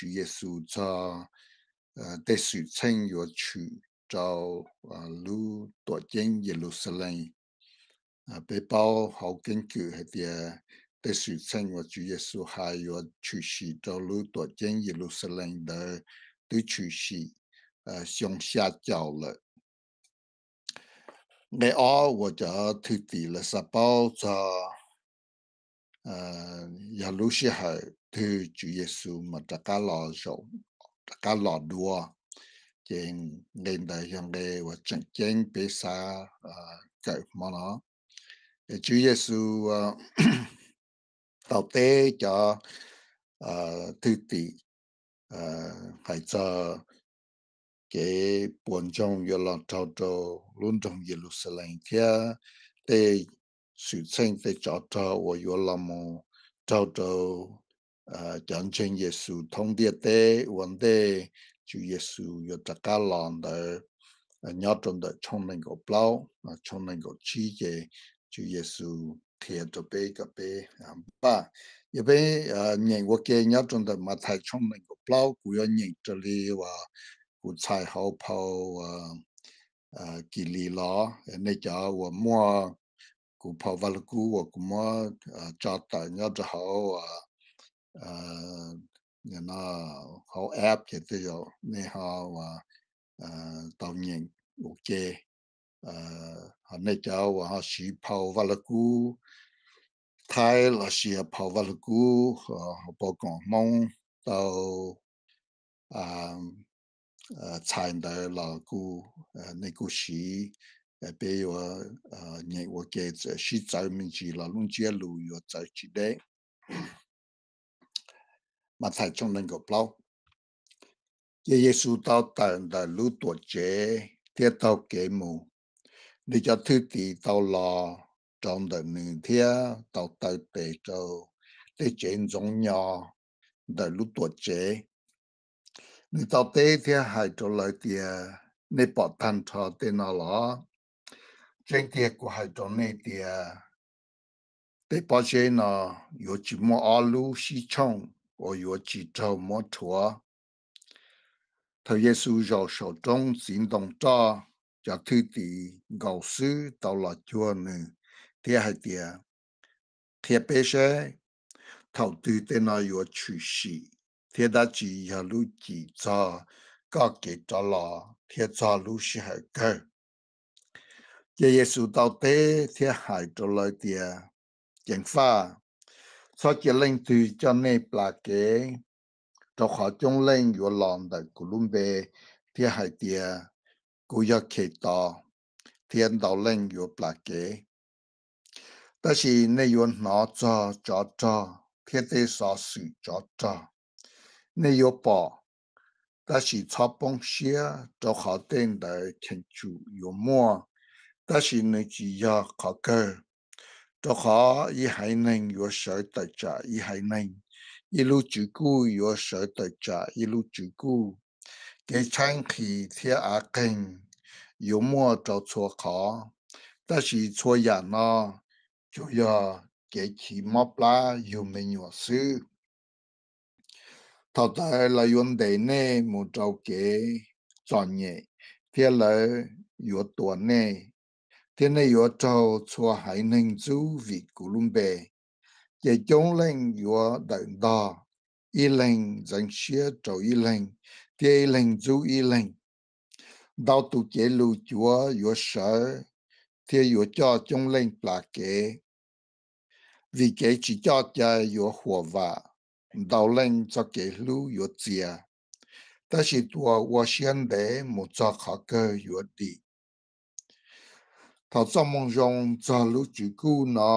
Tswv Yexus txog tej xwm txheej yuav tshwm rau lub tuam ceeb Yeluxalees. Peb paub hauv keeb kwm hais tias tej xwm txheej uas Tswv Yexus hais yuav tshwm sim rau lub tuam ceeb Yeluxalees ntawd twb tshwm sim xyoo xya caum lawm. Nqe ob uas cov thwj tim lawv xav paub txog yog lub sij hawm twg Tswv Yexus mas rov qab los zaum, rov qab los dua. Ces nqe ntawd yog nqe uas tseem ceeb peb xav kawm hmo no. Tswv Yexus tau teb cov thwj tim hais txog kev puas ntsoog yuav los raug rau lub nroog Yeluxalees thiab tej xwm txheej tej tsov rog uas yuav los mus raug rau cov ntseeg Yexus thoob ntiaj teb ua ntej Tswv Yexus yuav rov qab los ntawd. Nyob rau ntawm tshooj nees nkaum plaub, tshooj nees nkaum tsib ces Tswv Yexus qhia rau peb kom peb npaj. Yog peb nyeem ua ke nyob rau ntawm Mathais tshooj nees nkaum plaub, kuv yuav nyeem raws li uas kuv txhais hauv phau Kilis los. Nej cov uas muaj kuv phau Vaj Lug Kub uas kuv muab tso tawm nyob rau hauv hauv app ces tej zaum nej ho tau nyeem ua ke. Ho nej cov uas ho siv phau Vaj Lug Kub Thaib los sis phau Vaj Lug Kub hauv paus koom Hmoob tau txhais ntawd los kuj, nej kuj siv. Peb yuav nyeem ua ke, txawm sib txawv me ntsis los lub ntsiab lus yuav txawv tsis deb. Mathais tshooj nees nkaum plaub. Ces Yexus tau tawm ntawm lub tuam tsev thiab taug kev mus. Nws cov thwj tim tau los rau ntawm nws thiab tau taw tes rau tej tsev ntxoov nyo ntawm lub tuam tsev. Nws tau teb thiab hais rau lawv tias, Nej pom tag nrho tej no los? Tseeb tiag kuv hais rau nej tias, tej pob zeb no yuav tsis muaj ob lub sib tshooj uas yuav tsis raug muab rhuav. Thaum Yexus zaum saum roob txiv ntoo roj, cov thwj tim nkaus xwb tau los cuag nws thiab hais tias, Qhia peb seb, thaum twg tej no yuav tshwm sim, thiab dab tsi yog lub cim txog koj kev rov los thiab txog lub sij hawm kawg? Ces Yexus tau teb thiab hais rau lawv tias, Ceev faj, txhob cia leej twg coj nej plam kev, rau qhov coob leej yuav los ntawm kuv lub npe thiab hais tias, Kuv yog Khetos, thiab ntau leej yuav plam kev. Tab sis nej yuav hnov txog tsov rog thiab tej xov xwm tsov rog. Nej yuav pom, tab sis txhob poob siab, rau qhov tej ntawd cheem tsum yuav muaj, tab sis nws tsis yog qhov kawg. Rau qhov ib haiv neeg yuav sawv tawm tsam ib haiv neeg, ib lub tswv kuj yuav sawv tawm tsam ib lub tswv kuj. Kev tshaib nqhis thiab av qeeg yuav muaj rau txhua qhov, tab sis txhua yam no tsuas yog kev chiv mob plab yug me nyuam xwb. Thaum ntawd lawv yuav ntes nej mus rau kev txom nyem, thiab lawv yuav tua nej, thiab nej yuav raug txhua haiv neeg ntxub vim kuv lub npe. Ces coob leej yuav dawm ntog, ib leeg ntxeev siab rau ib leeg, thiab ib leeg ntxub ib leeg. Ntau tus cev lus cuav yuav sawv thiab yuav coj coob leej plam kev. Vim kev tsis coj cai yuav huam vam, ntau leej txoj kev hlub yuav txias, tab sis tus uas ua siab ntev mus txog qhov kawg yuav dim. Thaum txoj moo zoo txog lub tswv kuj no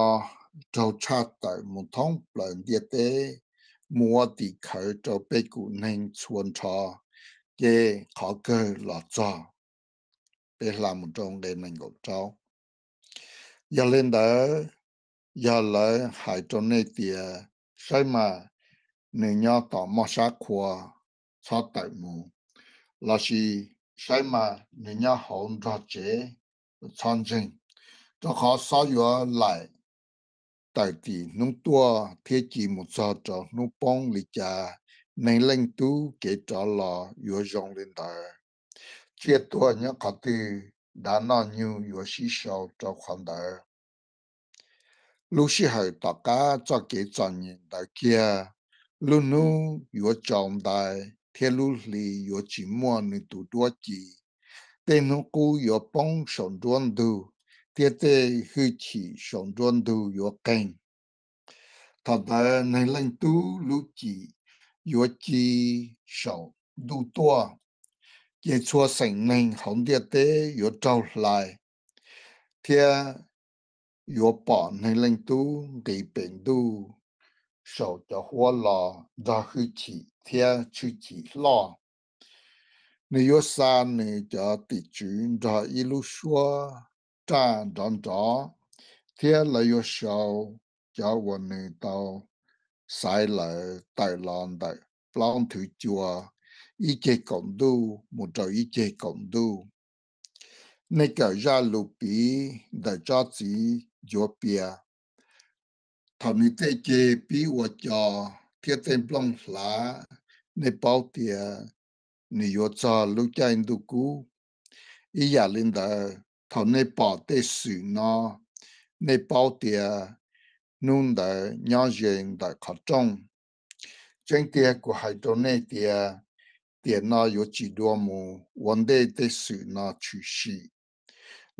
raug tshaj tawm mus thoob plaws ntiaj teb, mus ua tim khawv rau pej kum neeg txhua nrho, ces qhov kawg los txog. Peb hla mus rau nqe nees nkaum rau. Yog li ntawd, yog lawv hais rau nej tias, Saib mas, nws nyob tom moj sab qhua, txhob tawm mus, lossis, Saib mas, nws nyob hauv nrog tsev, txhob ntseeg, rau qhov xob yuav laim tawm tim hnub tuaj thiab ci mus txog rau hnub poob li cas Neeg Leej Tub kev rov los yuav zoo li ntawd. Tsiaj tuag nyob qhov twg, dav noj nyug yuav sib sau rau qhov ntawd. Lub sij hawm tom qab txoj kev txom nyem ntawd kiag, lub hnub yuav tsaus ntais thiab lub hli yuav tsis muaj nws tus duab ci. Tej hnub qub yuav poob saum nruab ntug, thiab tej hwj chim saum nruab ntug yuav qeeg. Thaum ntawd Neeg Leej Tub lub cim yuav ci saum ntuj tuaj, ces txhua xeem neeg hauv ntiaj teb yuav raug hlais, thiab yuav pom Neeg Leej Tub nqis pem ntuj saum cov huab los nrog hwj chim thiab tshwj chim loj. Nws yuav xa nws cov tim tswv nrog ib lub suab raj nrov nrov, thiab lawv yuav sau cov uas nws tau xaiv lawm tawm los ntawm plaub nthwv cua, ib ceg kaum ntuj mus rau ib ceg kaum ntuj. Nej kawm zaj lus piv ntawm tsob txiv ncuav pias. Thaum nws tej ceg pib ua co thiab tej nplooj hlav, nej paub tias nws yuav txog lub caij ntuj kub. Ib yam li ntawd, thaum nej pom tej xwm no, nej paub tias hnub ntawd nyob ze ntawm qhov rooj. Tseeb tiag kuv hais rau nej tias, tiam no yuav tsis dua mus ua ntej tej xwm no tshwm sim.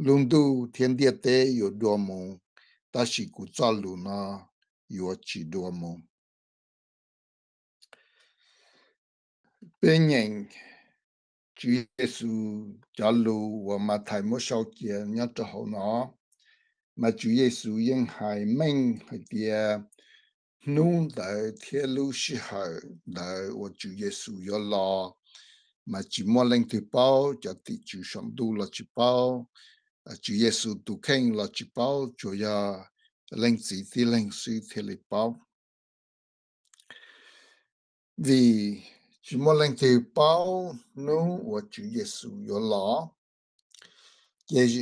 Lub ntuj thiab ntiaj teb yuav dua mus, tab sis kuv txoj lus no yuav tsis dua mus. Peb nyeem Tswv Yexus cov lus uas Mathais muab sau cia nyob rau hauv no, mas Tswv Yexus yeej hais meej hais tias hnub ntawd thiab lub sij hawm ntawd uas Tswv Yexus yuav los, mas tsis muaj leej twg paub, cov tim tswv saum ntuj los tsis paub, Tswv Yexus tus kheej los tsis paub, tsuas yog Leej Txiv tib leeg xwb thiaj li paub. Vim tsis muaj leej twg paub hnub uas Tswv Yexus yuav los, ces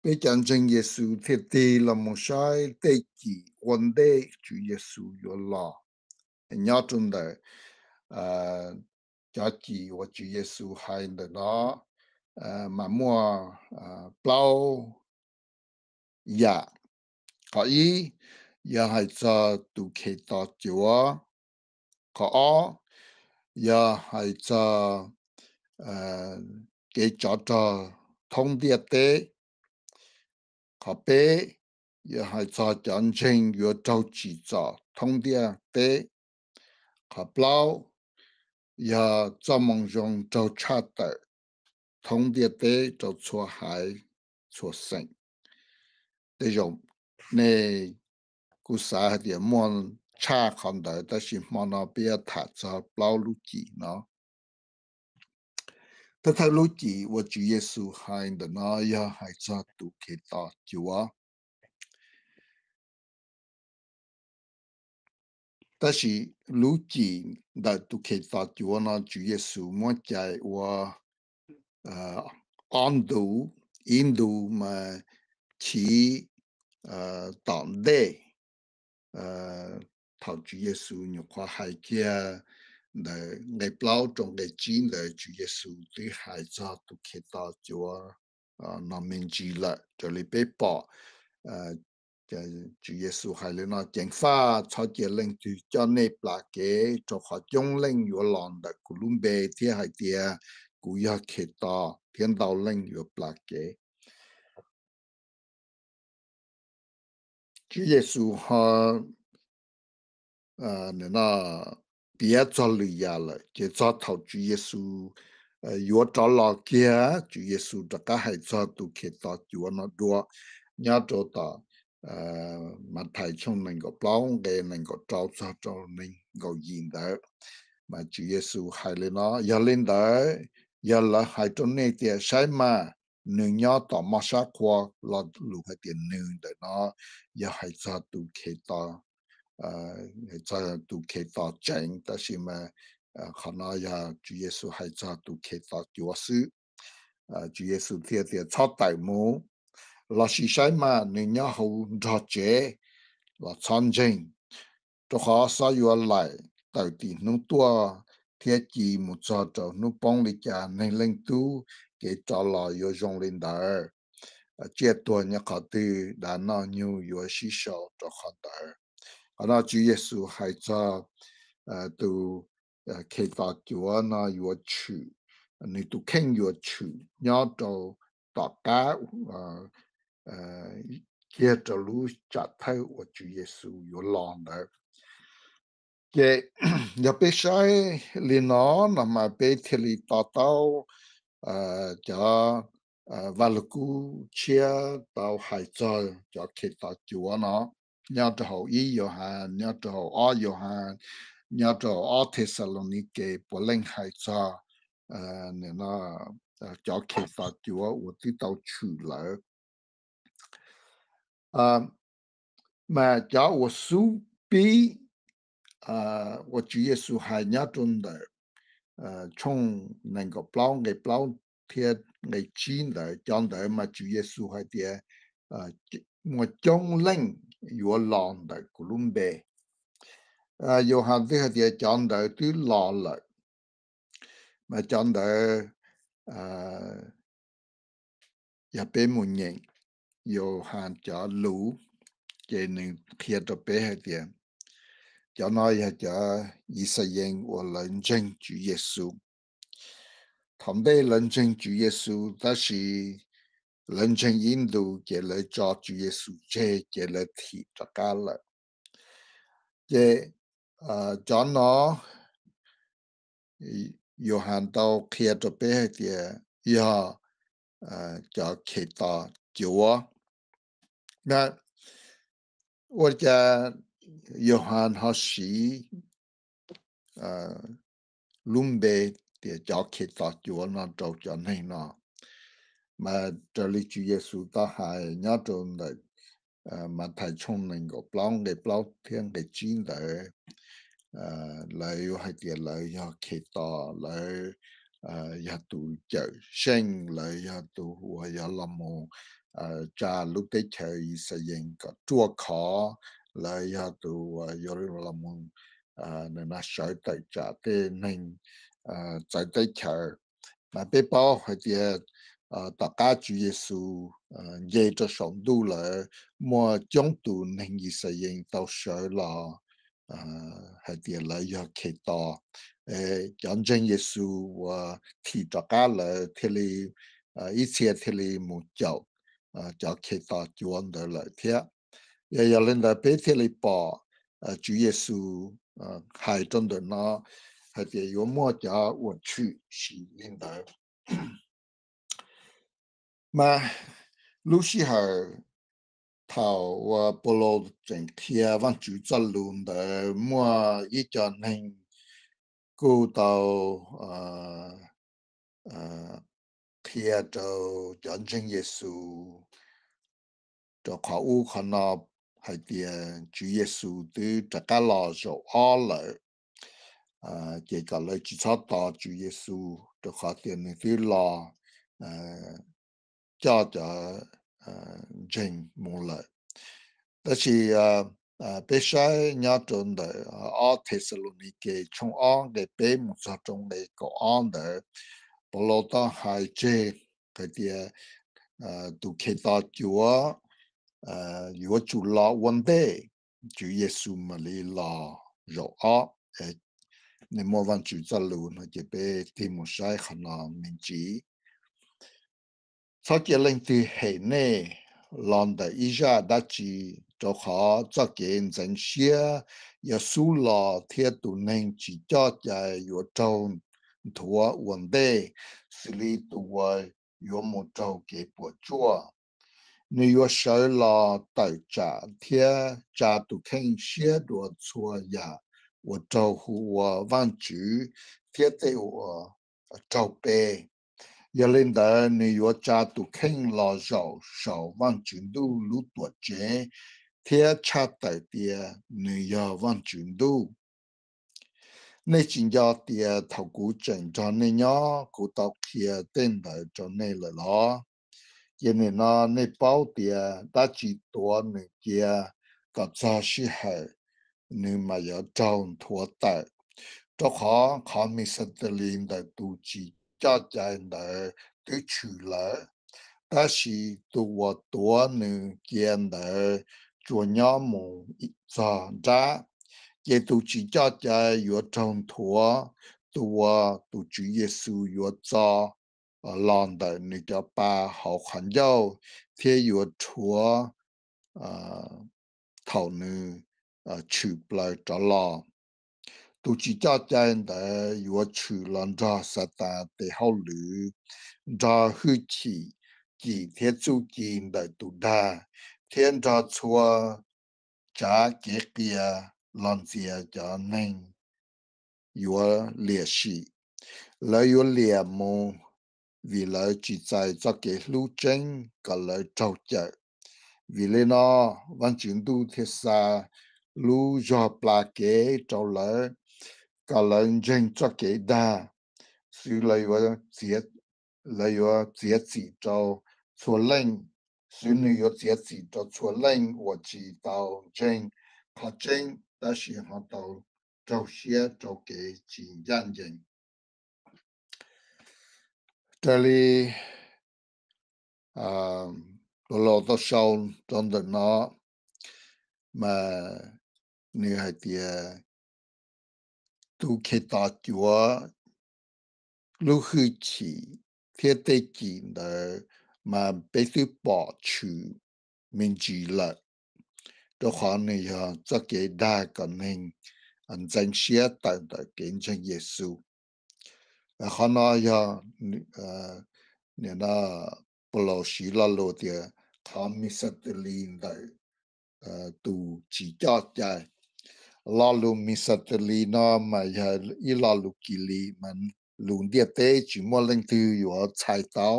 peb cov ntseeg Yexus thiaj tig los mus saib tej cim ua ntej Tswv Yexus yuav los. Nyob rau ntawm cov cim uas Tswv Yexus hais ntawm no, mas muaj plaub yam. Qhov ib yog hais txog tus Khetos cuav. Qhov ob yog hais txog kev tsov rog thoob ntiaj teb. Qhov peb yog hais txog cov ntseeg yuav raug tsim txom thoob ntiaj teb. Qhov plaub yog txoj moo zoo raug tshaj tawm thoob ntiaj teb rau txhua haiv txhua xeem. Tej zaum nej kuj xav hais tias muaj tshaj qhov ntawd, tab sis hmo no peb yuav tham txog plaub lub cim no. Thawj thawj lub cim uas Tswv Yexus hais ntawm no yog hais txog tus Khetos cuav. Tab sis lub cim ntawm tus Khetos cuav no Tswv Yexus muab cais ua ob ntu, ib ntu mas chiv tom ntej. Thaum Tswv Yexus nyuam qhuav hais kiag ntawm nqe plaub rau nqe tsib ntawd, Tswv Yexus twb hais txog tus Khetos cuav no me ntsis lawm. Raws li peb pom, Tswv Yexus hais li no: Ceev faj txhob cia leej twg coj nej plam kev, rau qhov coob leej yuav los ntawm kuv lub npe thiab hais tias, kuv yog Khetos, thiab ntau leej yuav plam kev. Tswv Yexus ho piav txog lwm yam lawm, ces txog thaum Tswv Yexus yuav rov los kiag, Tswv Yexus rov qab hais txog tus Khetos cuav no dua, nyob rau tom Mathais tshooj nees nkaum plaub nqe nees nkaum rau txog rau nees nkaum yim ntawd. Mas Tswv Yexus hais li no: Yog li ntawd, yog lawv hais rau nej tias, saib mas, nws nyob tom moj sab qhua, lo lus hais tias nws ntawm no yog hais txog tus Khetos, hais txog tus Khetos tseem, tab sis mas qhov no yog Tswv Yexus hais txog tus Khetos cuav xwb. Tswv Yexus thiaj tias, txhob tawm mus, lossis saib mas, nws nyob hauv nrog tsev, los txhob ntseeg, rau qhov xyov yuav laim tawm tim hnub tuaj thiab ci mus txog rau hnub poob li cas, Neeg Leej Tub kev rov los yuav zoo li ntawd. Tsiaj tuag nyob qhov twg, dav noj nyug yuav sib sau rau qhov ntawd. Qhov no Tswv Yexus hais txog tus Khetos cuav no yuav tshwm, nws tus kheej yuav tshwm nyob rau tom qab kiag rau lub tsam thawj uas Tswv Yexus yuav los ntawd. Ces yog peb saib li no no mas peb thiaj li to taub cov Vaj Lug Kub tshiab tau hais txog cov Khetos cuav no nyob rau hauv ib Yauhas, nyob rau hauv ob Yauhas, nyob rau hauv ob Thexalaunikes puav leej hais txog cov Khetos cuav uas twb tau tshwm lawm. Mas cov uas xub pib uas Tswv Yexus hais nyob rau ntawm tshooj nees nkaum plaub nqe plaub thiab nqe tsib ntawd, cov ntawd mas Tswv Yexus hais tias muaj coob leej yuav los ntawm kuv lub npe. Yauhas twb hais tias cov ntawd twb los lawm, mas cov ntawd yog peb mus nyeem Yauhas cov lus, ces nws qhia rau peb hais tias cov no yog cov Yixayees uas lawv ntseeg Tswv Yexus. Thaum ntej lawv ntseeg Tswv Yexus, tab sis lawv ntseeg ib ntus ces lawv tso Tswv Yexus tseg ces lawv thim rov qab lawm. Ces cov no Yauhas tau qhia rau peb hais tias yog cov Khetos cuav. Ua cas Yauhas ho siv lub npe tias cov Khetos cuav no rau cov neeg no? Mas raws li Tswv Yexus tau hais nyob rau ntawm Mathais tshooj nees nkaum plaub nqe plaub thiab nqe tsib ntawd, lawv yuav hais tias lawv yog Khetos, lawv yog tus cawm seej, lawv yog tus uas yuav los mus tsa lub teb chaws Yixayees kom ruaj khov, lawv yog tus uas yuav los mus sawv tawm tsam tej neeg txawv teb chaws. Mas peb paub hais tias tom qab Tswv Yexus nce rau saum ntuj lawm, muaj coob tus neeg Yixayees tau sawv los hais tias lawv yog Khetos. Cov ntseeg Yexus uas thim rov qab lawm thiaj li, ib txhia thiaj li mus caum cov Khetos cuav ntawd lawm thiab. Yog, yog li ntawd peb thiaj li pom Tswv Yexus hais rau ntawm no hais tias yuav muaj cov uas tshwm sim li ntawd. Mas lub sij hawm thaum uas Paulus tseem qhia Vajtswv txoj lus ntawd, muaj ib co neeg kuj tau qhia rau cov ntseeg Yexus rau qhov ub qhov no hais tias Tswv Yexus twb rov qab los zaum ob lawm, ces kom lawv tsis txhob tos Tswv Yexus rau qhov tias nws twb los coj cov ntseeg mus lawm. Tab sis peb saib nyob rau ntawm ob Thexalaunikes tshooj ob nqe peb mus txog rau nqe kaum ob ntawd, Paulus tau hais tseg hais tias tus Khetos cuav yuav tsum los ua ntej Tswv Yexus mam li los zaum ob. Nej muaj Vajtswv txoj lus no ces peb tig mus saib qhov no me ntsis. Txhob cia leej twg hem nej los ntawm ib zaj dab tsi, rau qhov txoj kev ntxeev siab yuav xub los thiab tus neeg tsis coj cai yuav raug nthuav ua ntej xws li tus uas yuav mus raug kev puas tsuaj. Nws yuav sawv los tawm tsam thiab tsa tus kheej siab dua txhua yam uas raug hu ua Vajtswv thiab tej uas raug pe. Yog li ntawd, nws yuav tsa tus kheej los zaum saum Vajtswv Ntuj lub tuam tsev thiab tshaj tawm tias nws yog Vajtswv Ntuj. Nej tsis nco tias thaum kuv tseem nrog nej nyob, kuv tau qhia tej ntawd rau nej lawm los? Ces nim no nej paub tias dab tsis tuav nws cia kom txog sij hawm nws mas yuav raug nthuav tawm. rau qhov qhov Mixatalis ntawm tus tsis coj cai ntawd twb tshwm lawm, tab sis tus uas tuav nws cia ntawd tsuas nyob mus txog nrab. Ces tus tsis coj cai yuav raug nthuav tus uas tus Tswv Yexus yuav txo los ntawm nws cov pa hauv qhov ncauj thiab yuav rhuav thaum nws tshwm plaws rov los. Tus tsis coj cai ntawd yuav tshwm los nrog Xatas tes hauj lwm, nrog hwj chim, cim thiab txuj ci ntawm tus dag, thiab nrog txhua tsav kev qias los ntxias cov neeg yuav liam sim. Lawv yuav liam mus vim lawv tsis txais txoj kev hlub tseeb kom lawv raug cawm. Vim li no, Vajtswv Ntuj thiaj xa lub zog pla kev rau lawv kom lawv ntseeg txoj kev dag, xwv lawv yuav txiav txim rau txhua leej, xwv nws yuav txiav txim rau txhua leej uas tsis tau ntseeg qhov tseeb tab sis ho tau raug siab rau kev tsis ncaj ncees. Raws li Paulus tau sau rau ntawm no, mas nws hais tias tus Khetos cuav lub hwj chim thiab tej cim ntawd mas peb twb pom tshwm me ntsis lawm, rau qhov nws yog txoj kev dag kom neeg ntxeev siab tawm ntawm kev ntseeg Yexus. Qhov no yog Paulus siv lo lus tias qhov Mixatalis ntawm tus tsis coj cai. Lo lus Mixatalis no mas yog ib lo lus Kilis mas lus ntiaj teb tsis muaj leej twg yuav txhais tau,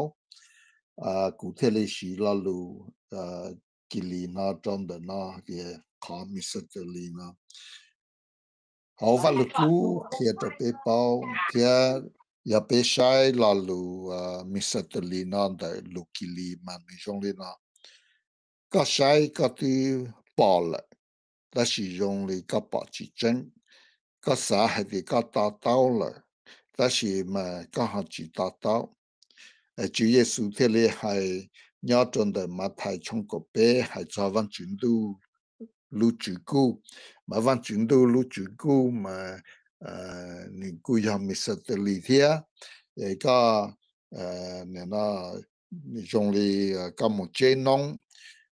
kuv thiaj li siv lo lus Kilis no rau ntawm no tias qhov Mixatalis no. Hauv Vaj Lug Kub qhia rau peb paub thiab yog peb saib lo lus Mixatalis no ntawm lus Kilis mas nws zoo li no: Koj saib koj twb pom lawm, tab sis zoo li koj pom tsis tseeb. Koj xav hais tias koj to taub lawm, tab sis mas koj ho tsis to taub. Tswv Yexus thiaj li hais nyob rau ntawm Mathais tshooj kaum peb hais txog Vajtswv Ntuj lub tswv kuj, mas Vajtswv Ntuj lub tswv kuj mas nws kuj yog Mixatalis thiab. Koj zoo li koj mus tseb noob,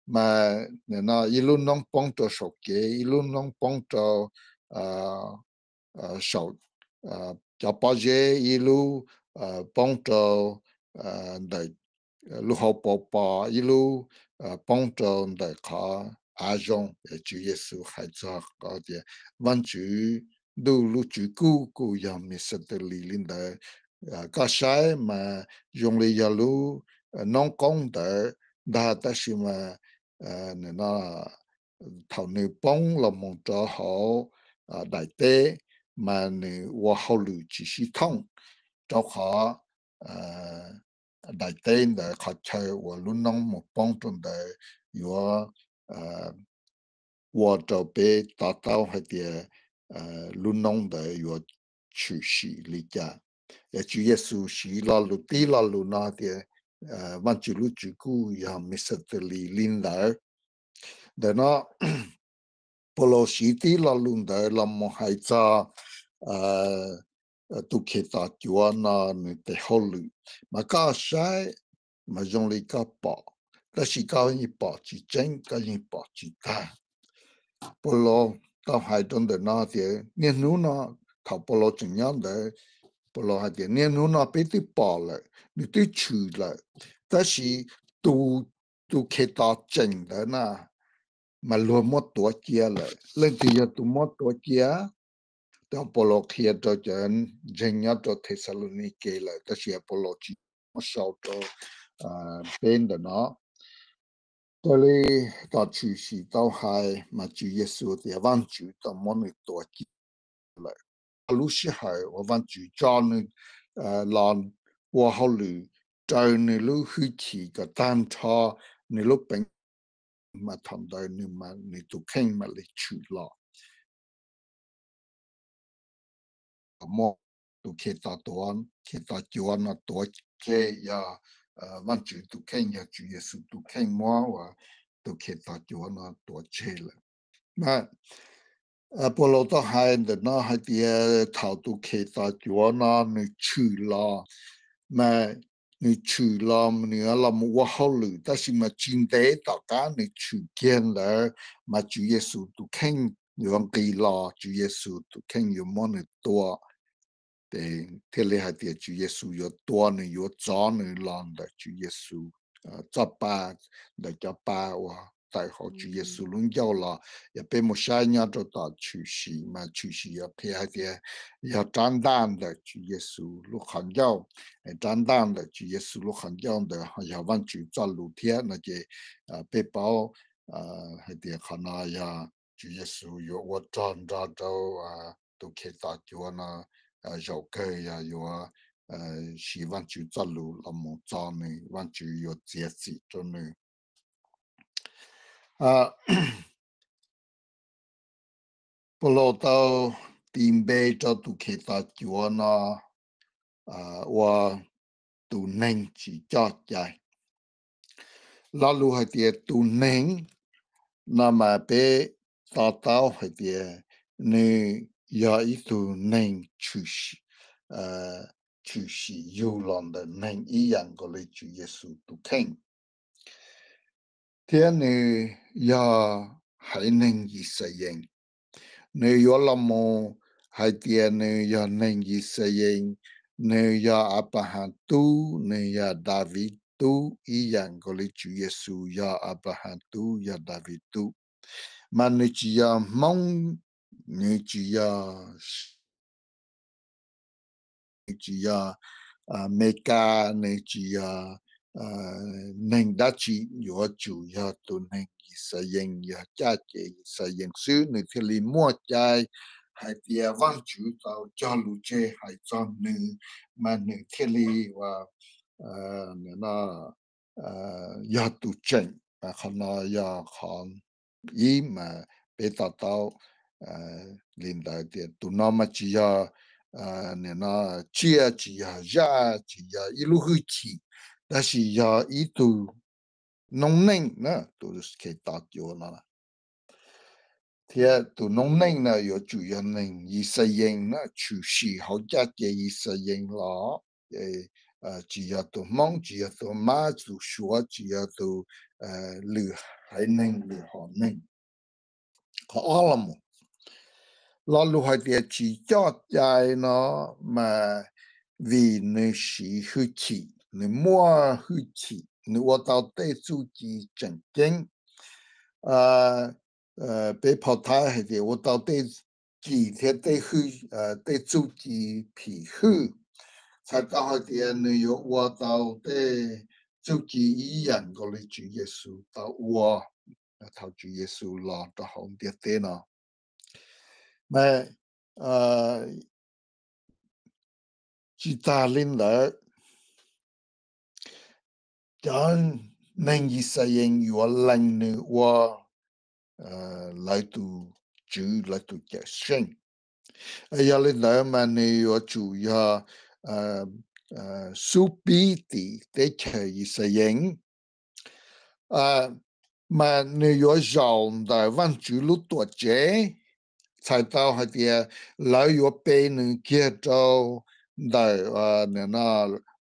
mas ib lub noob poob rau saum kev, ib lub noob poob rau saum cov pob zeb, ib lub poob rau ntawm lub hauv paus pos, ib lub poob rau ntawm qhov av zoo. Tswv Yexus hais txog tias Vajtswv Ntuj lub tswv kuj kuj yog Mixatalis li ntawd. Koj saib mas zoo li yog lub noob qoob ntawd ntag, tab sis mas thaum nws poob los mus rau hauv daim teb, mas nws ua hauj lwm tsis sib thooj, rau qhov daim teb ntawd qhov chaw uas lub noob mus poob rau ntawd yuav ua rau peb to taub hais tias lub noob ntawd yuav tshwm sim li cas. Yog Tswv Yexus siv lo lus tib lo lus no tias Vajtswv lub tswv kuj yog Mixatalis li ntawd. Ntawm no Paulus siv tib lo lus ntawd los mus hais txog tus Khetos cuav no nws tes hauj lwm, mas koj saib mas zoo li koj pom, tab sis koj yeej pom tsis tseeb, koj yeej pom tsis tag. Paulus tau hais rau ntawm no tias niaj hnub no, thaum Paulus tseem nyob ntawd, Paulus hais tias niaj hnub no peb twb pom lawm, nws twb tshwm lawm, tab sis tus, tus Khetos tseem ntawd na, mas luag muab tuav cia lawm. Leej twg yog tus muab tuav cia? Tau Paulus qhia rau cov ntseeg nyob rau Thexalaunikes lawm, tab sis Paulus tsis muab sau rau peb ntawm no. Raws li tom tshwm sim tau hais mas Tswv Yexus tias Vajtswv tau muab nws tuav cia lawm. Lub sij hawm uas Vajtswv tso nws los ua hauj lwm, raws nws lub hwj chim kom tag nrho nws lub peev, mas thaum ntawd nws, nws tus kheej mam li tshwm los. muab tus Khetos tuav, Khetos cuav no tuav tseg, yog Vajtswv tus kheej, yog Tswv Yexus tus kheej muab ua tus Khetos cuav no tuav tseg lawm. Mas Paulus tau hais ntawm no hais tias thaum tus Khetos cuav no nws tshwm los, mas nws tshwm los nws los mus ua hauj lwm, tab sis mas tsis ntev tom qab nws tshwm kiag ntawd mas Tswv Yexus tus kheej yuav nqis los, Tswv Yexus tus kheej yuav muab nws tua. Ces thiaj li hais tias Tswv Yexus yuav tua nws, yuav txov nws los ntawm Tswv Yexus txoj pa, ntawm cov pa uas tawm hauv Tswv Yexus lub ncauj los. Yog peb mus saib nyob rau tom Tshwm Sim mas Tshwm Sim yuav qhia hais tias yog rab ntaj ntawm Tswv Yexus lub qhov ncauj, rab ntaj ntawm Tswv Yexus lub qhov ncauj ntawd ho yog Vajtswv txoj lus thiab no ces peb paub hais tias qhov no yog Tswv Yexus yuav ua rog nrog rau tus Khetos cuav no, zaum kawg yog yuav siv Vajtswv txoj lus los mus txo nws, Vajtswv yuav txiav txim rau nws. Paulus tau tis npe rau tus Khetos cuav no ua tus neeg tsis coj cai. Lo lus hais tias tus neeg no mas peb to taub hais tias nws yog ib tug neeg tshwm sim yug los ntawm neeg ib yam nkaus li Tswv Yexus tus kheej, thiab nws yog haiv neeg Yixalayees. Nws yuav los mus hais tias nws yog neeg Yixalayees, nws yog Anpahas tub, nws yog Daviv tub ib yam nkaus li Tswv Yexus yog Anpahas tub, yog Daviv tub. Mas nws tsis yog Hmoob, nws tsis yog nws tsis yog Amelikas, nws tsis yog neeg dab tsi, yuav tsum yog tus neeg Yixalayees, yog caj ces Yixalayees xwb, nws thiaj li muaj cai hais tias Vajtswv tau cog lus tseg hais txog nws, mas nws thiaj li ua yog tus tseem. Qhov no yog qhov ib mas peb to taub li ntawd tias tus no mas tsis yog nim no tsiaj, tsis yog zaj, tsis yog ib lub hwj chim, tab sis yog ib tug noob neej na, tus Khetos cuav no. Thiab tus noob neej no yuav tsum yog neeg Yixalayees na, tshwm sim hauv caj ces Yixalayees los, tsis yog tus Hmoob, tsis yog tus Mab, tus Suav, tsis yog tus lwm haiv neeg, lwm hom neeg. Qhov ob los mus, lo lus hais tias tsis coj cai no mas vim nws siv hwj chim, nws muaj hwj chim, nws ua tau tej txuj ci tseem ceeb. Peb phau Thaib hais tias ua tau tej cim thiab tej, tej txuj ci phim hwj, txhais tau hais tias nws yuav ua tau tej txuj ci ib yam nkaus li Tswv Yexus tau ua thaum Tswv Yexus los rau hauv ntiaj teb no. Mas tsis tas li ntawd, cov neeg Yixalayees yuav lees nws ua lawv tus tswv, lawv tus cawm seej. Yog li ntawd mas nws yuav tsum yog xub pib tim teb chaws Yixalayees, mas nws yuav zaum ntawm Vajtswv lub tuam tsev. Txhais tau hais tias lawv yuav pe nws kiag rau ntawm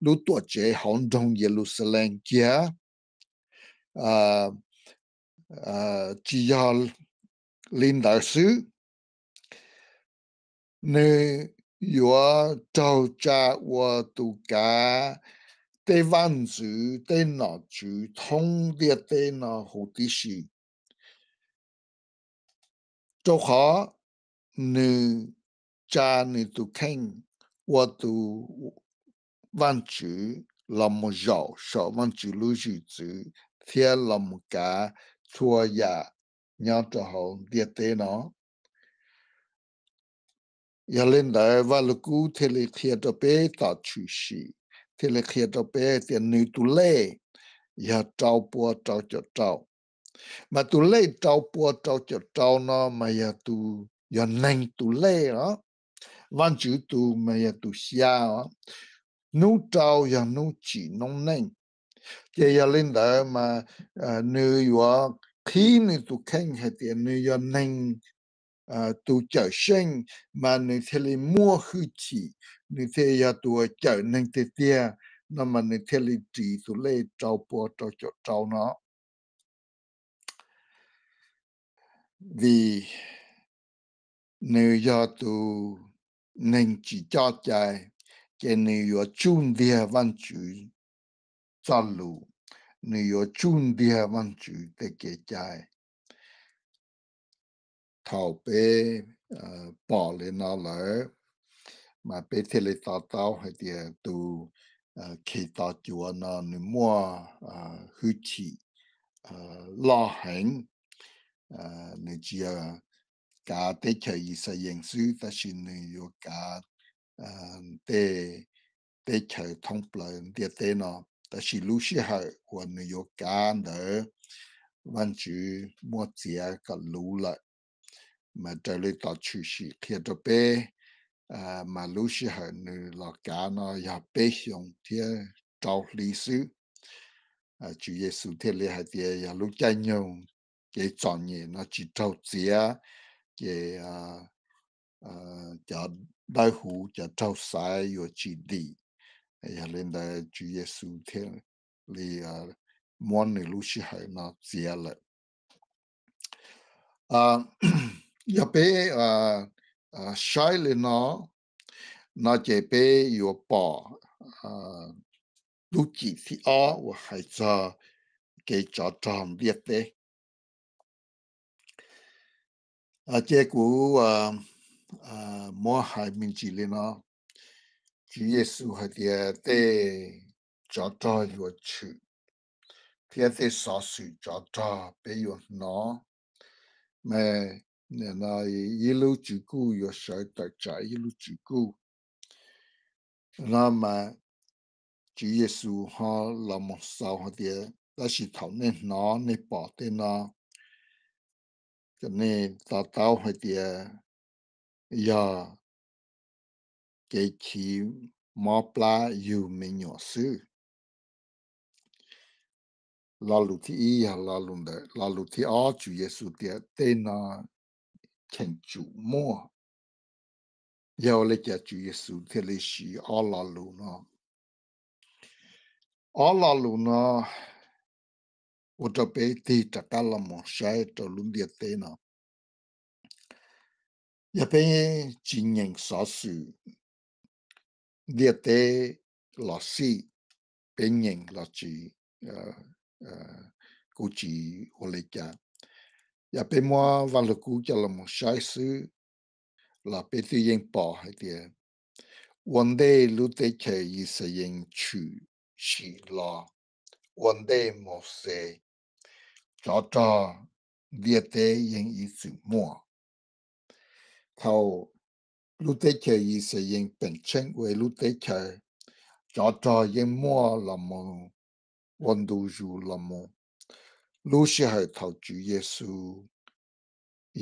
lub tuam tsev hauv nroog Yeluxalees kiag. Tsis yog li ntawd xwb, nws yuav raug tsa ua tus kav tej vaj ntxwv, tej nom tswv thoob ntiaj teb no huv tib si, rau qhov nws tsa nws tus kheej ua tus Vajtswv los mus zaum saum Vajtswv lub zwm txwv thiab los mus kav txhua yam nyob rau hauv ntiaj teb no. Yog li ntawd, Vaj Lug Kub thiaj li qhia rau peb tom Tshwm Sim, thiaj li qhia rau peb tias nws tus lej yog rau pua rau caum rau. Mas tus lej rau pua rau caum rau no mas yog tus, yog neeg tus lej os. Vaajtswv tus mas yog tus xya os. Hnub rau yog hnub tsim noob neej. Ces yog li ntawd mas nws yuav qhib nws tus kheej hais tias nws yog neeg tus cawm seej, mas nws thiaj li muaj hwj chim, nws thiaj yog tus uas cawm neeg tiag tiag, no mas nws thiaj li ris tus lej rau pua rau caum rau no. Vim nws yog tus neeg tsis coj cai, ces nws yuav tsuj ntiag Vaajtswv txoj lus, nws yuav tsuj ntiag Vaajtswv tej kev cai. Thaum peb pom li no lawm, mas peb thiaj li to taub hais tias tus Khetos cuav no nws muaj hwj chim loj heev. Nws tsis yog kav teb chaws Yixalayees xwb, tab sis nws yuav kav tej teb chaws thoob plaws ntiaj teb no. Tab sis lub sij hawm uas nws yuav kav ntawd, Vaajtswv muab txiav kom luv lawm. Mas raws li tom tshwm sim qhia rau peb, mas lub sij hawm nws los kav no yog peb xyoo thiab rau hli xwb. Tswv Yexus thiaj li hais tias yog lub caij nyoog kev txom nyem no tsis raug txiav, ces cov dawb huv cov raug xaiv yuav tsis dim. Yog li ntawd Tswv Yexus thiaj li muab nws lub sij hawm no txiav lawm. Yog peb saib li no, no ces peb yuav pom lub cim thib ob uas hais txog kev tsov rog ntiaj teb. Ces kuv muab hais me ntsis li no, Tswv Yexus hais tias tej tsov rog yuav tshwm, thiab tej xov xwm tsov rog peb yuav hnov. Mas ib lub tswv kuj yuav sawv tawm tsam ib lub tswv kuj. No mas Tswv Yexus ho los mus xaus hais tias, tab sis thaum nej hnov nej pom tej no, kom nej to taub hais tias yog kev chiv mob plab yug me nyuam xwb. Lo lus thib ib yog lo lus ntawd. Lo lus thib ob, Tswv Yexus tias tej no cheem tsum muaj. Yog ua li cas Tswv Yexus thiaj li siv ob lo lus no? Ob lo lus no ua rau peb tig rov qab los mus saib rau lub ntiaj teb no. Yog peb tsis nyeem xov xwm ntiaj teb los xij, peb nyeem los tsis, kuj tsis ua li cas. Yog peb muab Vaj Lug Kub coj los mus saib xwb los peb twb yeej pom hais tias ua ntej lub teb chaws Yixalayees tshwm sim los, ua ntej Mauxes, tsov rog ntiaj teb yeej ib txwm muaj. Thaum lub teb chaws Yixalayees peem tsheej ua ib lub teb chaws, tsov rog yeej muaj los mus ua ntu zus los mus. Lub sij hawm thaum Tswv Yexus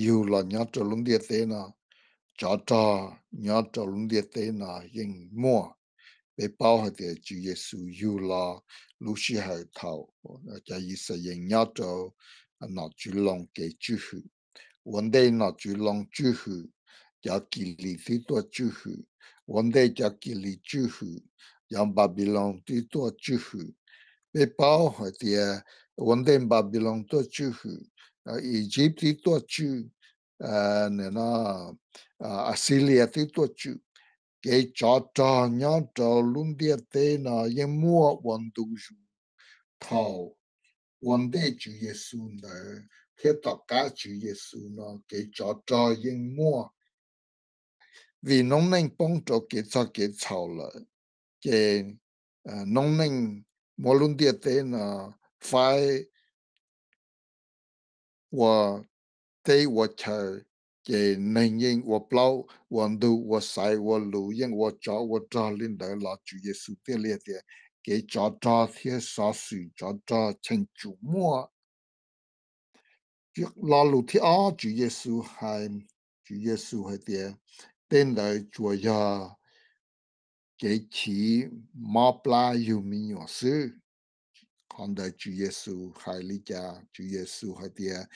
yug los nyob rau lub ntiaj teb no, tsov rog nyob rau lub ntiaj teb no yeej muaj. Peb paub hais tias Tswv Yexus yug los lub sij hawm thaum cov Yixalayees nyob rau nom tswv Loos kev tswj hwm. Ua ntej nom tswv Loos tswj hwm, cov Kilis twb tuaj tswj hwm. Ua ntej cov Kilis tswj hwm, cov Npanpiloos twb tuaj tswj hwm. Peb paub hais tias ua ntej Npanpiloos tuaj tswj hwm, Iziv twb tuaj tswj, Axilias twb tuaj tswj. Kev tsov rog nyob rau lub ntiaj teb no yeej muaj ua ntu zus thaum ua ntej Tswv Yexus ntawd thiab tom qab Tswv Yexus no kev tsov rog yeej muaj. Vim noob neej poob rau kev txog kev txhaum lawm, ces noob neej muab lub ntiaj teb no faib ua teb ua chaw, ces neeg yeej ua plaub ua ntug, ua xaiv ua lus, yeej ua tsov ua rog li ntawd los Tswv Yexus thiaj li tias kev tsov rog thiab xov xwm tsov rog cheem tsum muaj. Lo lus thib ob Tswv Yexus hais, Tswv Yexus hais tias tej ntawd tsuas yog kev chiv mob plab yug me nyuam xwb. Qhov ntawd Tswv Yexus hais li cas? Tswv Yexus hais tias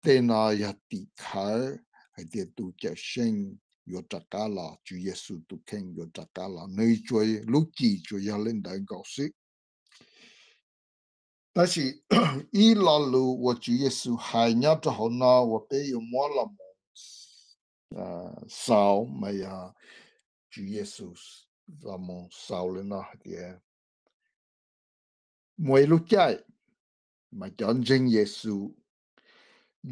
tej no yog tim khawv hais tias tus Cawm Seej yuav rov qab los, Tswv Yexus tus kheej yuav rov qab los, nws tsuas, lub cim tsuas yog li ntawd nkaus xwb. Tab sis ib lo lus uas Tswv Yexus hais nyob rau hauv no uas peb yuav muab los mus xaus mas yog Tswv Yexus los mus xaus li no hais tias muaj ib lub caij mas cov ntseeg Yexus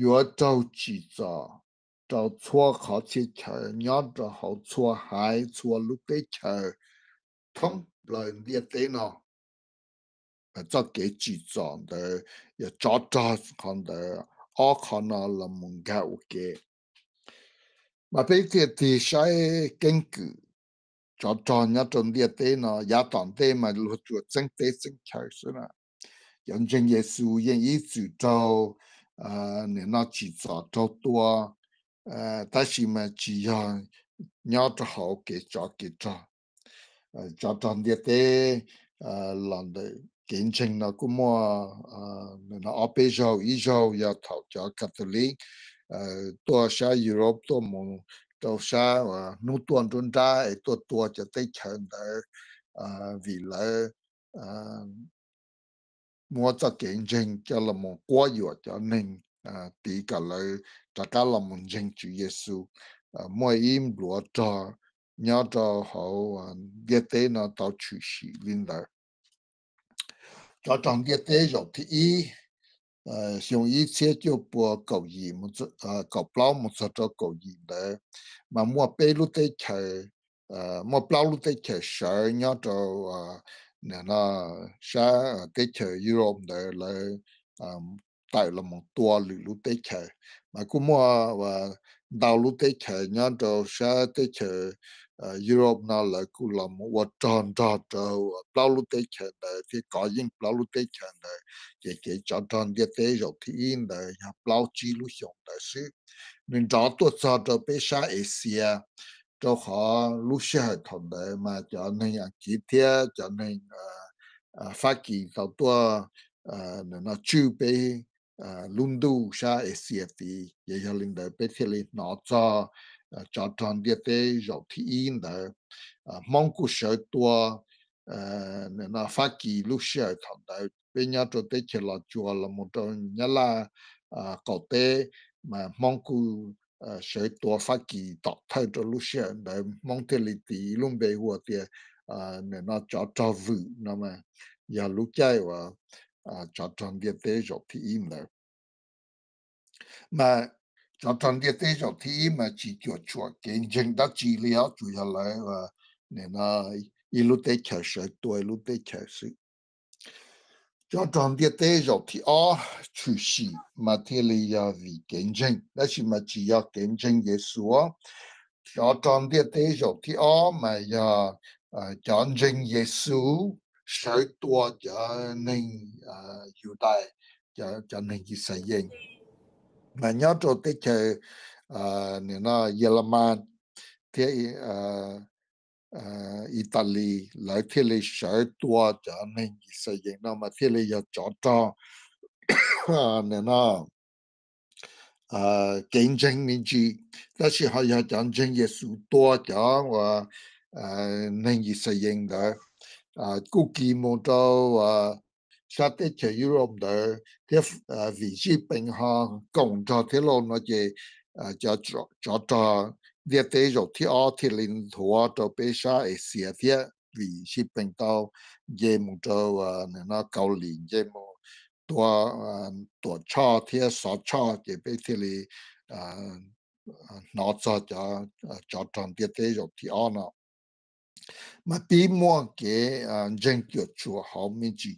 yuav raug tsim txom rau txhua qhov txhia chaw nyob rau hauv txhua haiv txhua lub teb chaws thoob plaws ntiaj teb no. Txoj kev tsim txom ntawd yog tsov rog qhov ntawd, ob qho no los mus nkag ua ke. Mas peb thiaj tig saib keeb kwm tsov rog nyob rau ntiaj teb no, yav tom ntej mas luag tsuas txeeb teb txeeb chaw xwb na. Cov ntseeg Yexus yeej ib txwm raug nim no tsim txom raug tua, tab sis mas tsis yog nyob rau hauv kev tsov kev rog. Tsov rog ntiaj teb los ntawm kev ntseeg no kuj muaj ob peb zaug, ib zaug yog thaum cov Catholic tuaj sab Europe tuaj mus rau sab hnub tuaj nruab nrab es tuaj tua cov teb chaws ntawd vim lawv muab txoj kev ntseeg coj los mus quab yuam cov neeg, tiv kom lawv rov qab los mus ntseeg Tswv Yexus. Muaj ib npluav rog nyob rau hauv ntiaj teb no tau tshwm sim li ntawd. Tsov rog ntiaj teb zaum thib ib, xyoo ib txhiab cuaj pua kaum yim, kaum plaub mus txog rau kaum yim ntawd, mas muaj peb lub teb chaws, muaj plaub lub teb chaws sawv nyob rau sab teb chaws Europe ntawd lawv tawm los mus tua lwm lub teb chaws. Mas kuj muaj ntau lub teb chaws nyob rau sab teb chaws Europe no lawv kuj los mus ua rog nrog rau plaub lub teb chaws ntawd thiab kov yeej plaub lub teb chaws ntawd. Ces kev tsov rog ntiaj teb zaum thib ib ntawd yog plaub tsib lub xyoo ntawd xwb. Nws nrov tuaj txog rau peb sab Asia, rau qhov lub sij hawm thaum ntawd mas cov neeg Askiv thiab cov neeg Fab Kis tau tuaj no tswj peb lub ntuj sab Asia tid. Ces yog li ntawd peb thiaj li hnov txog tsov rog ntiaj teb zaum thib ib ntawd. Hmoob kuj sawv tua no Fab Kis lub sij hawm thaum ntawd. Peb nyob rau teb chaws Los Tsuas los mus rau Nyab Laj qaum teb, mas Hmoob kuj sawv tua Fab Kis tom thawj rau lub sij hawm ntawd. Hmoob thiaj li tis lub npe hu tias no tsov rog vwm no mas yog lub caij uas tsov rog ntiaj teb zaum thib ib ntawd. Mas tsov rog ntiaj teb zaum thib ib mas tsis cuam tshuam kev ntseeg dab tsi li os, tsuas yog lawv ib lub teb chaws sawv tua ib lub teb chaws xwb. Tsov rog ntiaj teb zaum thib ob tshwm sim mas thiaj li yog vim kev ntseeg, tab sis mas tsis yog kev ntseeg Yexus. Tsov rog ntiaj teb zaum thib ob mas yog cov ntseeg Yexus sawv tua cov neeg Yudais, cov neeg Yixalayees. Mas nyob rau teb chaws Yelamas thiab Italis, lawv thiaj li sawv tua cov neeg Yixalayees no mas thiaj li yog tsov rog no kev ntseeg me ntsis, tab sis ho yog cov ntseeg Yexus tua cov uas neeg Yixalayees ntawd. Kuj kis mus rau sab teb chaws Europe ntawd thiab, vim zij peem ho koom nrog thiab lauj no ces cov tsov rog ntiaj teb zaum thib ob thiaj li nthuav rau peb sab Asia thiab, vim zij peem tau nce mus rau no Kaus Lim, nce mus tua Tuam Tshoj thiab Xov Tshoj, ces peb thiaj li hnov txog cov tsov rog ntiaj teb zaum thib ob no. Mas pib muaj kev ntseeg cuam tshuam hauv me ntsis.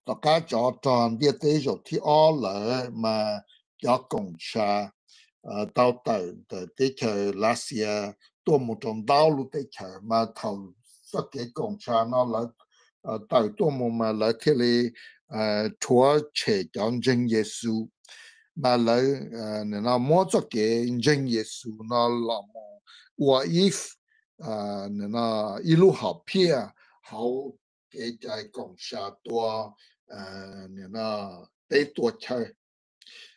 Tom qab tsov rog ntiaj teb zaum thib ob lawm mas cov koom tsha tau tawm ntawm teb chaws Lav Xias tuaj mus rau ntau lub teb chaws, mas thaum txoj kev koom tsha no lawv tawm tuaj mus mas lawv thiaj li rhuav tshem cov ntseeg Yexus. Mas lawv no muab txoj kev ntseeg Yexus no los mus ua ib, ib lub hom phiaj hauv kev cai koom sam tua, peb tua chaw.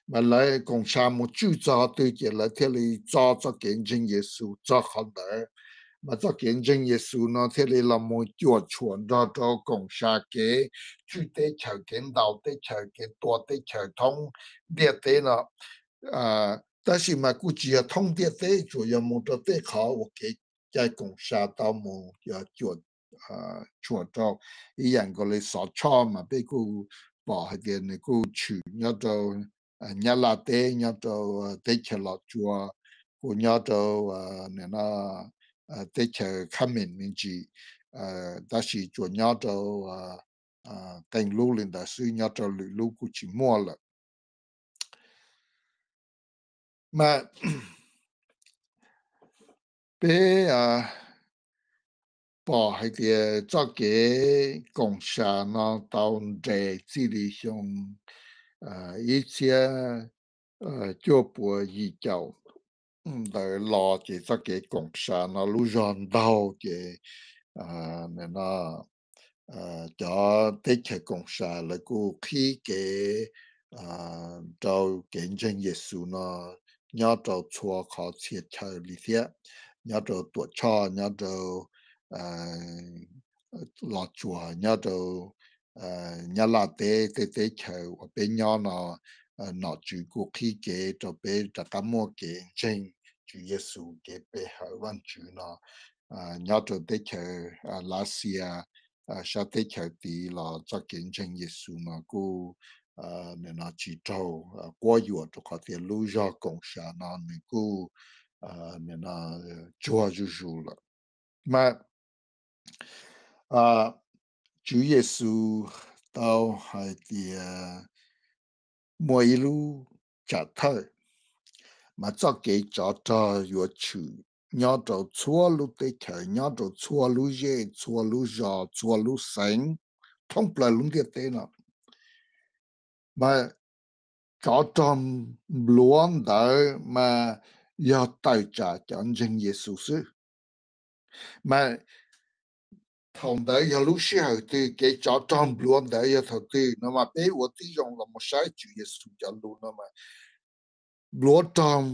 Mas lawv koom sam mus tswj txog twg ces lawv thiaj li tso txoj kev ntseeg Yexus txog qhov ntawd. Mas txoj kev ntseeg Yexus no thiaj li los mus cuam tshuam nrog rau koom sam kev tswj teb chaws, kev ntaus teb chaws, kev tua teb chaws thoob ntiaj teb no. Tab sis mas kuj tsis yog thoob ntiaj teb, tsuas yog mus rau tej qhov uas kev cai koom sam tau mus cuam tshuam rau. Ib yam nkaus li Xov Tshoj mas peb kuj pom hais tias nws kuj tshwm nyob rau Nyab Laj teb, nyob rau teb chaws Los Tsuas, kuj nyob rau teb chaws Khab Mem me ntsis, tab sis tsuas nyob rau qee lub li ntawd xwb, nyob rau lwm lub kuj tsis muaj lawm. Mas peb pom hais tias txoj kev koom sam no tau nres txij li xyoo ib txhiab cuaj puas yim caum ntawd los ces txoj kev koom sam no lub zog ntaug ces cov teb chaws koom sam lawv kuj qhib kev rau kev ntseeg Yexus no nyob rau txhua qhov txhia chaw li thiab, nyob rau Tuam Tshoj, nyob rau Los Tsuas, nyob rau Nyab Laj teb, tej teb chaws uas peb nyob no, nom tswv kuj qhib kev rau peb rov qab muaj kev ntseeg Tswv Yexus, kev pe hawm Vajtswv no. Nyob rau teb chaws Lav Xias, sab teb chaws tid los txoj kev ntseeg Yexus no kuj tsis raug quab yuam rau qhov tias lub zog koom sam no nws kuj tsuag zuj zus lawm. Mas Tswv Yexus tau hais tias muaj ib lub tsam thawj, mas txoj kev tsov rog yuav tshwm nyob rau txhua lub teb chaws, nyob rau txhua lub zej, txhua lub zos, txhua lub xeev, thoob plaws lub ntiaj teb no. Mas tsov rog npluav ntawd mas yog tawm tsam cov ntseeg Yexus xwb. Mas thaum ntawd yog lub sij hawm twg, kev tsov rog npluav ntawd yog thaum twg no mas peb ua tib zoo los mus saib Tswv Yexus cov lus no mas npluav rog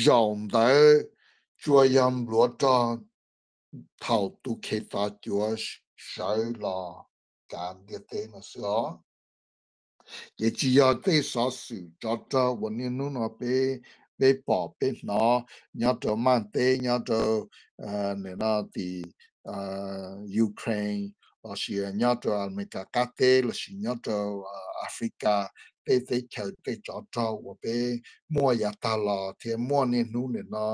zaum ntawd tsuas yog npluav rog thaum tus Khetos cuav sawv los kav ntiaj teb no xwb os. Ces tsis yog tej xov xwm tsov rog uas niaj hnub no peb, peb pom peb hnov nyob rau Maj teb, nyob rau tim Ukraine, lossis nyob rau Amelikas qab teb, lossis nyob rau Africa, tej teb chaws tej tsov rog uas peb muaj yav tag los thiab muaj niaj hnub nim no,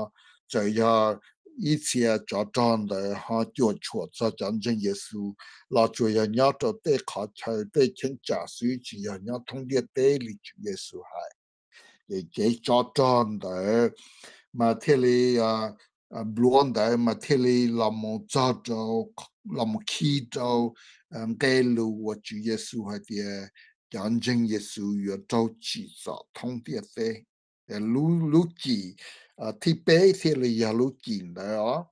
txawm yog ib txhia tsov rog ntawd ho cuam tshuam txog cov ntseeg Yexus los tsuas yog nyob rau tej qhov chaw tej cheeb tsam xwb, tsis yog nyob thoob ntiaj teb li Tswv Yexus hais. Ces kev tsov rog ntawd mas thiaj li npluav ntawd mas thiaj li los mus txog rau, los mus khi rau nqe lus uas Tswv Yexus hais tias cov ntseeg Yexus yuav raug tsim txom thoob ntiaj teb. Lub cim thib peb thiaj li yog lub cim ntawd os.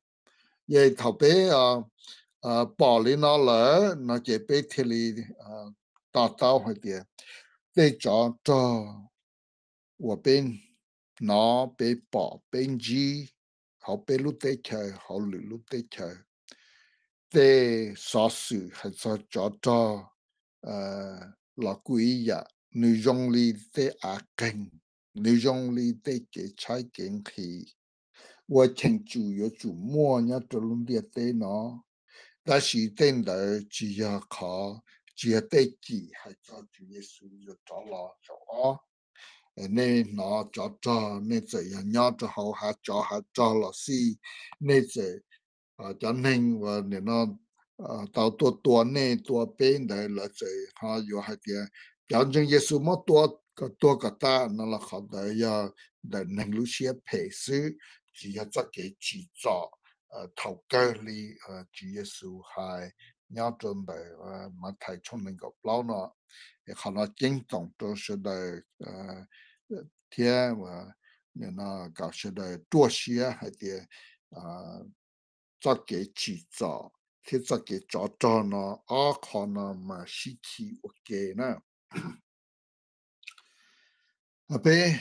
Ces thaum peb pom li no lawm no ces peb thiaj li to taub hais tias tej tsov rog uas peb hnov peb pom peb ntsib hauv peb lub teb chaws, hauv lwm lub teb chaws, tej xov xwm hais txog tsov rog los kuj ib yam, nws zoo li tej av qeeg, nws zoo li tej kev tshaib kev nqhis uas cheem tsum yuav tsum muaj nyob rau lub ntiaj teb no. Tab sis tej ntawd tsis yog qhov, tsis yog tej cim hais txog Tswv Yexus yuav rov los zaum ob. Nej hnov tsov rog, nej txawm yog nyob rau hauv hav tsov hav rog los xij, nej txawm, cov neeg uas nim no tau tuaj tua nej tua peb ntawd lawv txawm ho yuav hais tias cov ntseeg Yexus muab tua kom tuag kom tas no los qhov ntawd yog ntawm neeg lub siab phem xwb, tsis yog txoj kev tsim txom thaum kawg li Tswv Yexus hais nyob rau ntawm Mathais tshooj nees nkaum plaub no. Qhov no ceeb toom rau sawv daws thiab kom sawv daws ruaj siab hais tias txoj kev tsim txom thiab txoj kev tsov rog no, ob qho no mas sib khi ua ke na. Peb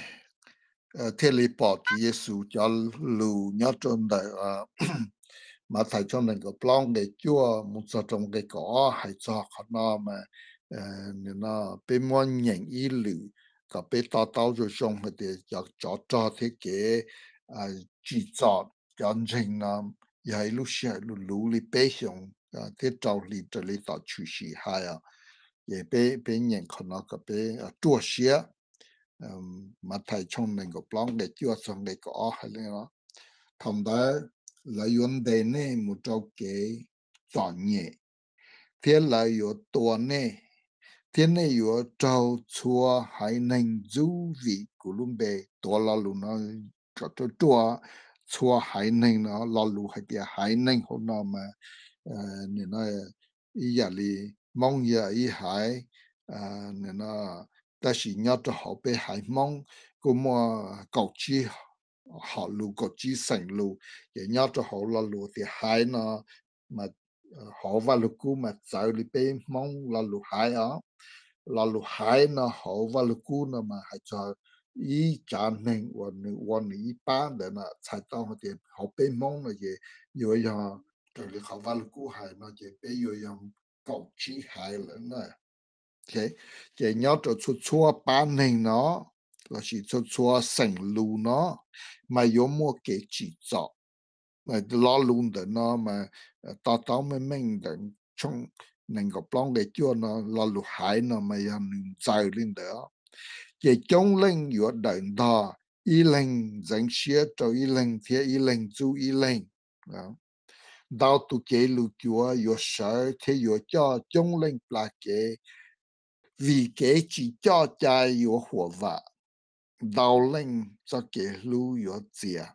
thiaj li pom Tswv Yexus cov lus nyob rau ntawm Mathais tshooj nees nkaum plaub nqe cuaj mus txog rau nqe kaum ob hais txog qhov no mas, peb muab nyeem ib lwm kom peb to taub zoo zoo hais tias cov tsov rog thiab kev tsim txom cov ntseeg no yog ib lub sij hawm luv luv li peb xyoos thiab rau hli raws li tom tshwm sim hais. Ces peb nyeem qhov no kom peb ruaj siab. Mathais tshooj nees nkaum plaub nqe cuaj txog nqe kaum ob hais li no: Thaum ntawd lawv yuav ntes nej mus rau kev txom nyem, thiab lawv yuav tua nej, thiab nej yuav raug txhua haiv neeg ntxub vim kuv lub npe. Tuav lo lus no kom ruaj ruaj, txhua haiv neeg no, lo lus hais tias haiv neeg hauv no mas nim no ib yam li Hmoob yog ib haiv, tab sis nyob rau hauv peb haiv Hmoob kuj muaj kaum tsib hom lus, kaum tsib xeem lus, ces nyob rau hauv lo lus tias haiv no mas hauv Vaj Lug Kub mas txawv li peb Hmoob lo lus haiv os. Lo lus haiv no hauv Vaj Lug Kub no mas hais txog ib tsav neeg uas nws ua nws ib pab ntawd na, txhais tau hais tias hauv peb Hmoob no ces yuav yog raws li qhov Vaj Lug Kub hais no ces peb yuav yog kaum tsib haiv lawm na. Ces nyob rau txhua txhua pab neeg no lossis txhua txhua xeem lus no mas yuav muaj kev tsim txom. Lo lus ntawm no mas to taub meej meej ntawm tshooj nees nkaum plaub nqe cuaj no, lo lus haiv no mas yog nws ntxaws li ntawd. Ces coob leej yuav dawm ntog, ib leeg ntxeev siab rau ib leeg thiab ib leeg ntxub ib leeg. Ntau tus cev lus cuav yuav sawv thiab yuav coj coob leej pla kev, vim kev tsis coj cai yuav huam vam, ntau leej txoj kev hlub yuav txias.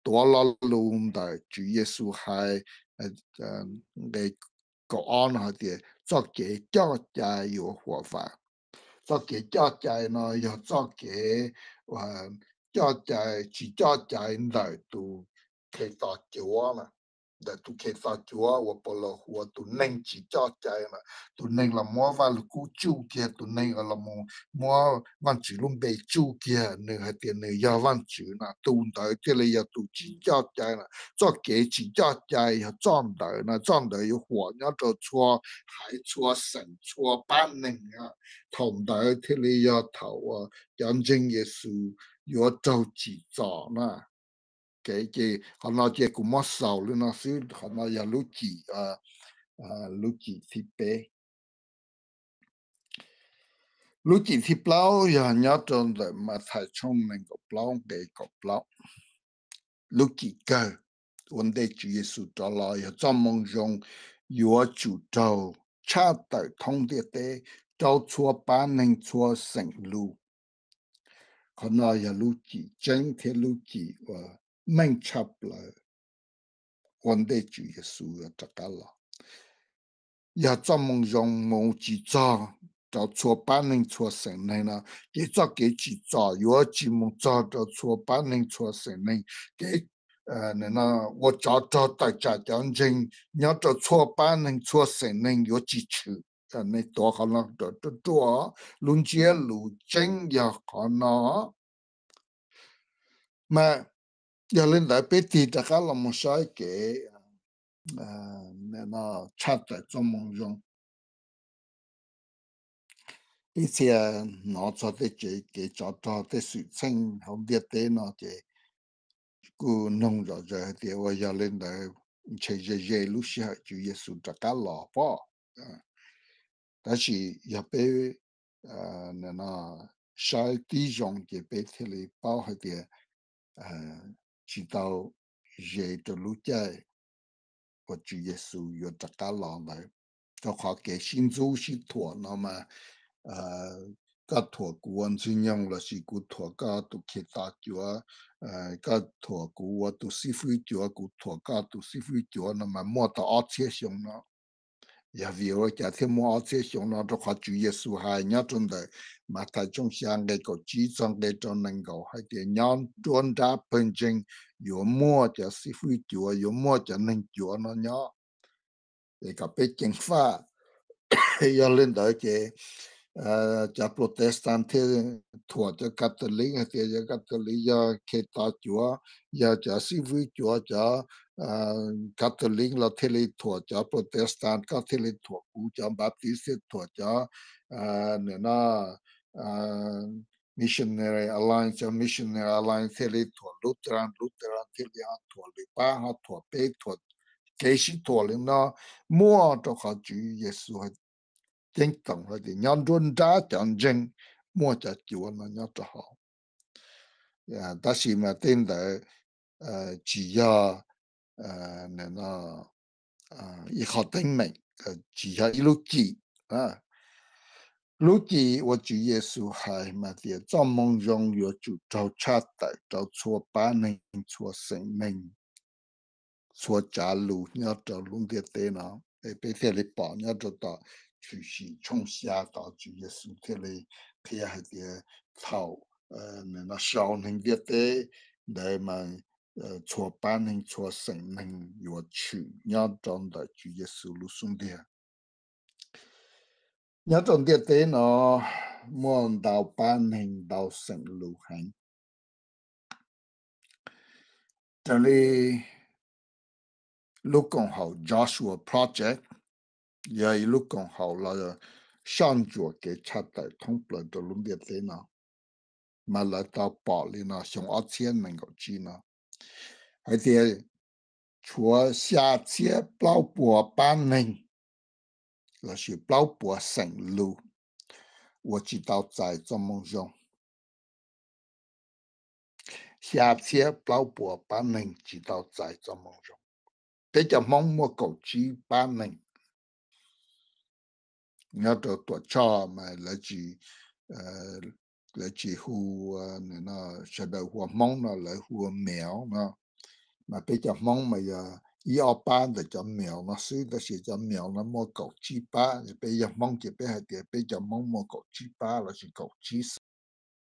Tuav lo lus ntawm Tswv Yexus hais nqe kaum ob no hais tias txoj kev coj cai yuav huam vam. Txoj kev coj cai no yog txoj kev coj cai, tsis coj cai ntawm tus Khetos cuav, ntawm tus Khetos cuav uas Paulus hu ua tus neeg tsis coj cai na. Tus neeg los muab Vaj Lug Kub tsuj kiag, tus neeg los muab Vajtswv lub npe tsuj kiag, nws hais tias nws yog Vajtswv na, tus ntawd thiaj li yog tus tsis coj cai na. Txoj kev tsis coj cai yog txoj ntawd na, txoj ntawd yuav huam nyob rau txhua haiv txhua xeem txhua pab neeg. Thaum ntawd thiaj li yog thaum uas cov ntseeg Yexus yuav raug tsim txom na. Ces qhov no ces kuv muab xaus li no xwb, qhov no yog lub cim, lub cim thib peb. Lub cim thib plaub yog nyob rau ntawm Mathais tshooj nees nkaum plaub nqe kaum plaub. Lub cim kawg ua ntej Tswv Yexus rov los yog Txoj Moo Zoo yuav tsum raug tshaj tawm thoob ntiaj teb rau txhua pab neeg txhua xeem lus. Qhov no yog lub cim tseeb thiab lub cim uas meej tshaj plaws ua ntej Tswv Yexus yuav rov qab los. Yog Txoj Moo Zoo mus tsis txog rau txhua pab neeg txhua xeem neeg no, ces txoj kev tsim txom yuav tsis mus txog rau txhua pab neeg txhua xeem neeg. Kev ua tsov rog tawm tsam cov ntseeg nyob rau txhua pab neeg txhua xeem neeg yuav tsis tshwm. Nej tuav qhov no ruaj ruaj, lub ntsiab lus tseeb yog qhov no. Mas yog li ntawd peb tig rov qab los mus saib kev tshaj tawm Txoj Moo Zoo. Ib txhia hnov txog tej kev tsov rog tej xwm txheej hauv ntiaj teb no ces kuj noog zom zaws hais tias uas yog li ntawd ntshe ze ze lub sij hawm Tswv Yexus rov qab los pob. Tab sis yog peb saib tib zoo ces peb thiaj li paub hais tias tsis tau ze rau lub caij uas Tswv Yexus yuav rov qab los ntawd. Rau qhov kev sib ntxub sib thuam no mas koj thuam kuv ua ntxwg nyoog lossis kuv thuam koj tus Khetos cuav, koj thuam kuv ua tus xib fwb cuav, kuv thuam koj tus xib fwb cuav no mas muaj tau ob txhiab xyoo no. Yog vim li cas thiaj muaj ob txhiab xyoo no? Rau qhov Tswv Yexus hais nyob rau ntawm Mathais tshooj xya nqe kaum tsib txog nqe rau nees nkaum hais tias nyob nruab nrab pawg ntseeg yuav muaj cov xib fwb cuav, yuav muaj cov neeg cuav no nyob. Es kom peb ceev faj. Yog li ntawd ces cov Protestant thiaj thuam cov Catholic hais tias cov Catholic yog Khetos cuav, yog cov xib fwb cuav, cov Catholic los thiaj li thuam cov Protestant, koj thiaj li thuam kuv, cov Baptist thiaj thuam cov, no, Missionary Alliance, cov Missionary Alliance thiaj li thuam Lutheran, Lutheran thiaj li ho thuam lwm pab, ho thuam peb, thuam kev sib thuam li no muaj, rau qhov Tswv Yexus ceeb toom hais tias nyob nruab nrab cov ntseeg muaj cov cuav no nyob rau hauv. Tab sis mas tej ntawd tsis yog ib qho teeb meem, tsis yog ib lub cim. Lub cim uas Tswv Yexus hais mas tias txoj moo zoo yuav tsum raug tshaj tawm rau txhua pab neeg, txhua xeem neeg, txhua tsav lus nyob rau lub ntiaj teb no. Es peb thiaj li pom nyob rau tom Tshwm Sim tshooj xya tod Tswv Yexus thiaj li qhia hais tias thaum sau neeg ntiaj teb ntawd mas txhua pab neeg, txhua xeem neeg yuav tshwm nyob rau ntawm Tswv Yexus lub xub ntiag. Nyob rau ntiaj teb no muaj ntau pab neeg, ntau xeem lus heev. Raws li lub koom haum Joshua Project, yog ib lub koom haum los soj ntsuam kev tshaj tawm thoob plaws rau lub ntiaj teb no, mas lawv tau pom li no xyoo ob txhiab nees nkaum tsib no, hais tias tshuav xya txhiab plaub puas pab neeg lossis plaub puas xeem lus uas tsis tau txais txoj moo zoo. Xya txhiab plaub puas pab neeg tsis tau txais txoj moo zoo. Peb cov Hmoob muaj kaum tsib pab neeg. Nyob rau Tuam Tshoj mas lawv tsis hu, sawv daws hu ua Hmoob no lawv hu ua Males no, mas peb cov Hmoob mas yog ib ob pab ntawm cov Males no xwb, tab sis cov Males no muaj kaum tsib pab, peb yog Hmoob ces peb hais tias peb cov Hmoob muaj kaum tsib pab lossis kaum tsib